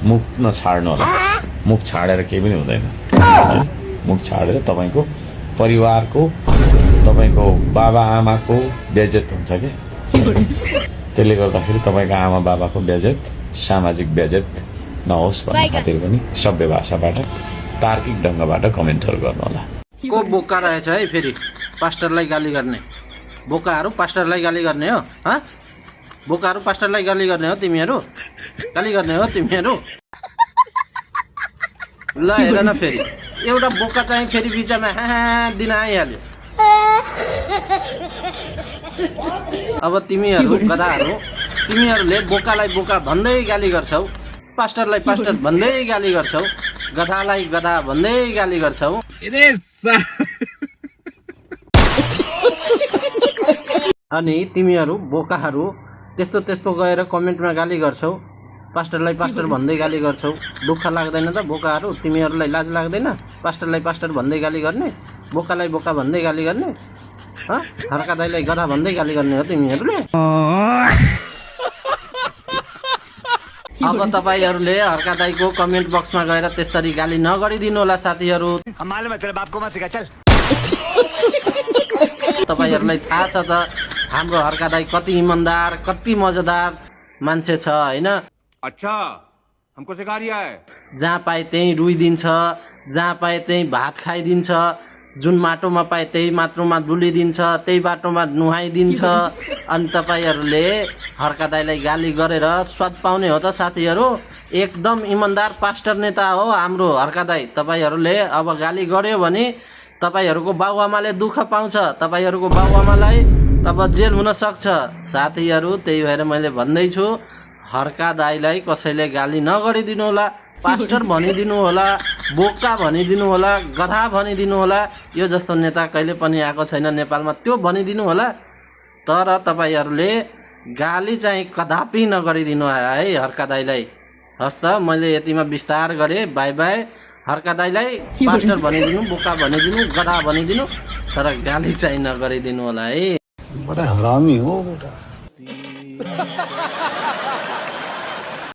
मुख नछाड्नु होला। मुख छाडेर केही पनि हुँदैन है। मुख छाडेर तपाईको परिवारको तपाईको बाबा आमाको बेइज्जत हुन्छ के। त्यसले गर्दाखेरि तपाईको आमा बाबाको बेइज्जत, सामाजिक बेइज्जत नहोस् भन्ने खातिर पनि सभ्य भाषाबाट तार्किक ढंगबाट कमेन्टहरु गर्नु होला। को बोका रहेछ है फेरि पास्टरलाई गाली गर्ने? बोकाहरु पास्टरलाई गाली गर्ने हो? ह? बोकाहरु पास्टरलाई गाली गर्ने हो तिमीहरु? गाली गर्ने हो तिमीहरु? ल हेर न फेरि एउटा बोका चाहिँ फेरि बिचमा दिन आइहाल्यो। अब तिमीहरु गधाहरु, तिमीहरुले बोकालाई बोका भन्दै गाली गर्छौ, पास्टरलाई पास्टर भन्दै गाली गर्छौ, गधालाई गधा भन्दै गाली गर्छौ। अनि तिमीहरु बोकाहरु त्यस्तो त्यस्तो गएर कमेन्टमा गाली गर्छौ, पास्टरलाई पास्टर भन्दै गाली गर्छौ। दुःख लाग्दैन त बोकाहरु? तिमीहरुलाई लाज लाग्दैन पास्टरलाई पास्टर भन्दै गाली गर्ने, बोकालाई बोका भन्दै गाली गर्ने? ह? हर्का दाइलाई गधा भन्दै गाली गर्ने हो तिमीहरुले? अब तपाईहरुले हर्का दाइको कमेन्ट बक्समा गएर त्यसरी गाली नगरिदिनु होला साथीहरु। तपाईहरुलाई थाहा छ त हाम्रो हर्का दाइ कति इमानदार, कति मजेदार मान्छे छ हैन? अच्छा हमको सिखा रिया है। जहाँ पाए त्यही रुइदिन्छ, जहाँ पाए त्यही भात खाइदिन्छ, जुन माटोमा पाए त्यही माटोमा डुलिदिन्छ, त्यही बाटोमा नुहाइदिन्छ। अनि तपाईहरुले हर्का दाइलाई गाली गरेर स्वाद पाउने हो त साथीहरु? एकदम इमानदार पास्टर नेता हो हाम्रो हर्का दाइ। तपाईहरुले अब गाली गर्यो भने तपाईहरुको बाउआमाले दुःख पाउँछ, तपाईहरुको बाउआमालाई अब जेल हुन सक्छ साथीहरु। त्यही भएर मैले भन्दै छु हर्का दाइलाई कसैले गाली नगरिदिनु होला, पास्टर भनिदिनु होला, बोका भनिदिनु होला, गधा भनिदिनु होला। यो जस्तो नेता कहिले पनि आएको छैन नेपालमा, त्यो भनिदिनु होला। तर तपाईहरुले गाली चाहिँ कदापि नगरिदिनु है हर्का दाइलाई। हस् त मैले यतिमा विस्तार गरे। Bye bye. हर्का दाइलाई पास्टर भनिदिनु, बोका भनिदिनु, गधा भनिदिनु, तर गाली चाहिँ नगरिदिनु होला है। बड़ा हरामी हो बेटा।